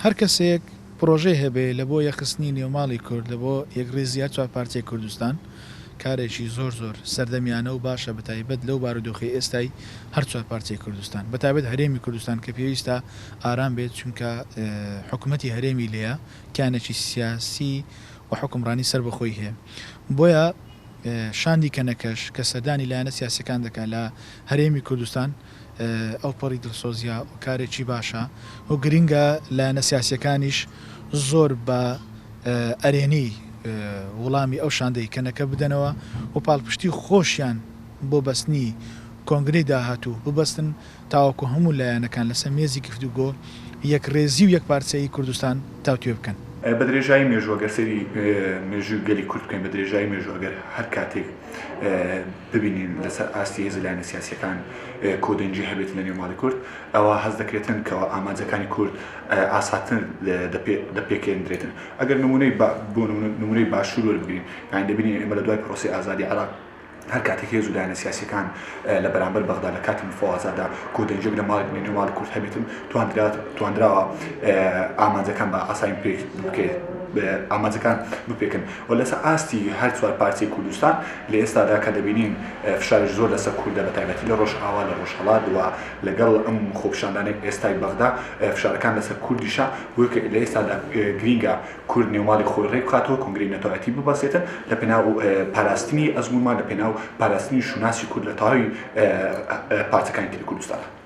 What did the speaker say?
هەر کەسێک پرۆژەی هەبێ لە بۆ یەکخستنی نێوماڵی کورد، لە بۆ یەکڕیزی هەر چوار پارچەی کوردستان، کارێکی زۆر زۆر سەردەمیانە و باشە بەتایبەت لەو بارودۆخەی ئێستای هەر چوار پارچەی کوردستان بەتایبەت هەرێمی کوردستان کە پێویستە ئارام بێت چونکە حکومەتی هەرێمی لێیە کیانێکی سیاسی و حوکمڕانی سەربەخۆی هەیە بۆیە شاندی کەنەکەش کە سەردانی لایەنە سیاسیەکان دەکات لە هەرێمی کوردستان ئەوپەڕی دڵسۆزیە و کارێکی باشە و گرنگە لایەنە سیاسیەکانیش زۆر بە ئەرێنی وڵامی ئەو شاندەی کەنەکە بدەنەوە و پاڵپشتی خۆشیان بۆ بەستنی کۆنگرەی داهاتوو ببەستن تاوەکو هەموو لایەنەکان لەسەر مێزی گفتوگۆ یەکڕێزی و یەکپارچەیی کوردستان تاوتوێ بکەن. بە درێژایی مێژوو ئەگەر سەیری مێژووی گەلی کورد بکەین، بە درێژایی مێژوو ئەگەر هەر کاتێک ببینین لەسەر ئاستی هێز و لایەنە سیاسییەکان کۆدەنگی هەبێت لە نێو ماڵی کورد، ئەوا هەست دەکرێتن کەوا ئامانجەکانی کورد ئاساتر دەپێکێندرێتن. ئەگەر نموونەی بۆ نموونەی باشوور وەربگرین، یانی دەبینین ئێمە لە دوای پرۆسەی ئازادی عێراق، هەر کاتێک هێز و لایەنە سیاسیەکان لە بەرامبەر بەغدا لە کاتی مفاوەزاتدا کۆدەنگیەک لە ماڵی نێو ماڵی کورد هەبێتن تواندرا تواندراوە ئامانجەکان بە ئاسانی پێک بکرێت ئامانجەکان بپێکن و لەسەر ئاستی هەر چوار پارچەی کوردستان لە ئێستادا کە دەبینین فشارێک زۆر لەسەر کوردە بە تایبەتی لە ڕۆژئاوا لە ڕۆژهەڵات و لەگەڵ ئەم خۆپیشاندانەی ئێستای بەغدا فشارەکان لەسەر کوردیشە بۆیە کە لە ئێستادا گرینگە کورد نێوماڵی خۆی ڕێک بخاتەوە، کۆنگرەی نەتەوایەتی ببەستێتن لە پێناو پاراستنی ئەزموونمان، لە پێناو پاراستنی شوناسی کورد لە تەواوی پارچەکانی تری کوردستان.